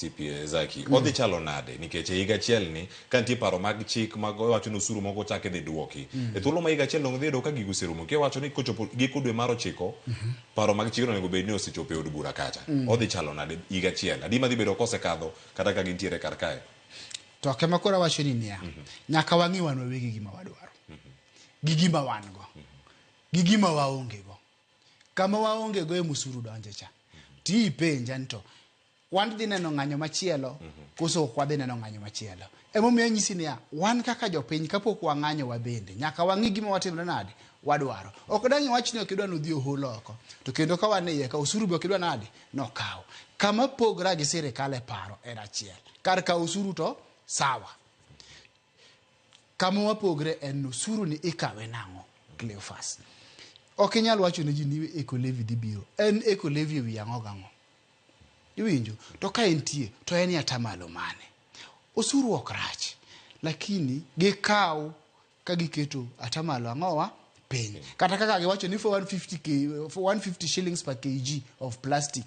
CPA Zaki, odhi chalo nade nikech e higa achiel ni ka nitie paro mag chik mag wacho ni osuru moko chak idhi duoki e thuolo ma higa achiel dong dhi yudo ka gigo oserumo kiwacho ni kochopo giko dwe mar 9 paro mag chikno onego bed ni osechopo e od bura kacha. Odhi chalo nade higa achiel adi madhi bedo kosekadho kata ka gintiere kar kae? To kema koro awacho ni niya, nyaka wang'i wan wawegi gima wadwaro, gi gima wan go, gi gima waonge go. Kama waonge go ema osuru donje cha. Ti ipenja ni to wan dhi neno ng'anyo machielo koso ok wadhi neno ng'anyo machielo. Emomiyo anyisi niya, wan kaka jopiny kapok wang'anyo wabende nyaka wang'i gima watimre nade wadwaro. Ok dang' iwach ni ok idwa nodhi ohol oko to kendo ka wan e iye ka osuru be ok idwa nade nokaw. Kama pogra gi sirikal e paro en achiel. Kar kawo osuru to sawa. Kama wapogre en ni osuru ni ikawe nang'o Cleophas. Ok inyal wacho ne ji ni eco levy dhi biro. En eco levy e wi ang'o gang'o? Iwinjo? To ka entie, to en e atamalo mane? Osuru ok rach, lakini gikaw ka giketo atamalo ang'owa piny. Kata kaka giwacho ni for 150, k, for 150 shillings per kg of plastic,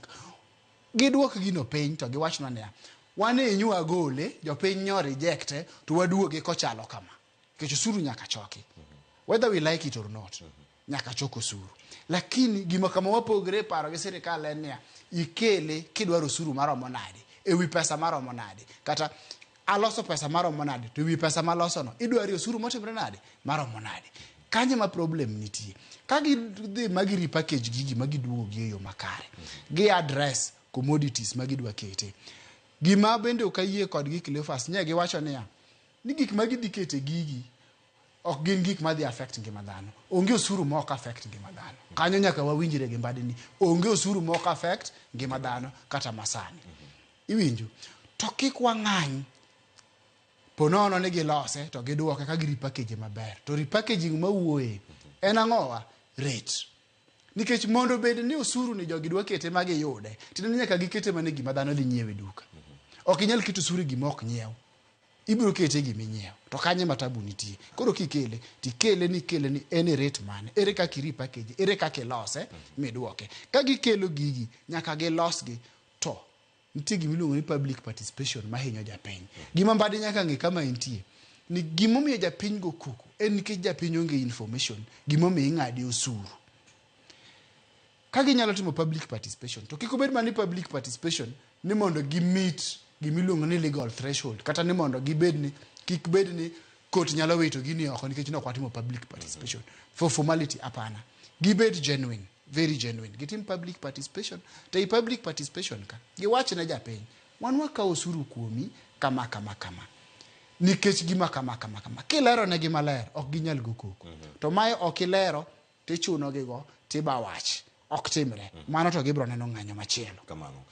giduok gino piny to giwachnwa niya, wan e nyu agole, jopiny nyo rejecte, to waduoge kochalo kama. Nikech osuru nyaka choki. Whether we like it or not, nyaka chok osuru. Lakini gima kama wapogre e paro gi sirikal en niya, ikele kidwaro osuru maromo nade, ewi pesa maromo nade, kata aloso pesa maromo nade, to ewi pesa malosono idwaro osuru motimre nade, maromo nade. Kanyo ma problem nitie. Ka gidhi ma gi repackage gigi ma giduogo gi e yo makare, gi address commodities ma gidwa kete. Gima bende ok ayie kodgi Cleophas, nye giwacho niya, ni gik ma gidhi kete gigi ok gin gik madhi affect ngima dhano. Onge osuru ma ok affect ngima dhano. Kanyo nyaka wawinjre gi Mbadi ni onge osuru ma ok affect ngima dhano kata masani. Iwinjo? To kik wang'any. Po nono ni gilose to giduoke ka gi repackage maber. To repackaging mawuoye en ang'owa? Rate. Nikech mondo obed ni osuru ni jogi dwa kete ma giyude, tiende ni nyaka gikete mana e gima dhano dhi nyiewo e duka. Ok inyal keto osuru e gima ok nyiew. Ibiro kete e gima inyiewo. To kanye ma tabu nitie? Koro kikele, tikele ni ikele ni en e rate mane? Ere kaka i repackage? Ere kaka ilose miduoke? Ka gikelo gigi, nyaka gilosgi to nitie gima iluongo ni public participation mahinyo japiny. Gima Mbadi nyaka ng'e kama entie ni gimomiyo japiny go koko en nikech japiny onge information gimomiyo ing'ade osuru. Ka ginyalo timo public participation to kik obed mana ni public participation ni mondo gi meet gima iluongo ni legal threshold kata ni mondo gibed ni kik bed ni court nyalo wito gini oko nikech ne ok watimo public participation for formality. Hapana, gibed genuine, very genuine, gitim public participation. To ei public participation ka giwach ne japiny, wan wakawo osuru kuomi kama kama kama nikech gima kama kama kama. Kilero negi maler, ok ginyal go koko. To mae ok ilero tichuno gigo tiba wach ok timre mano to gibiro neno ng'anyo machielo. Kamano.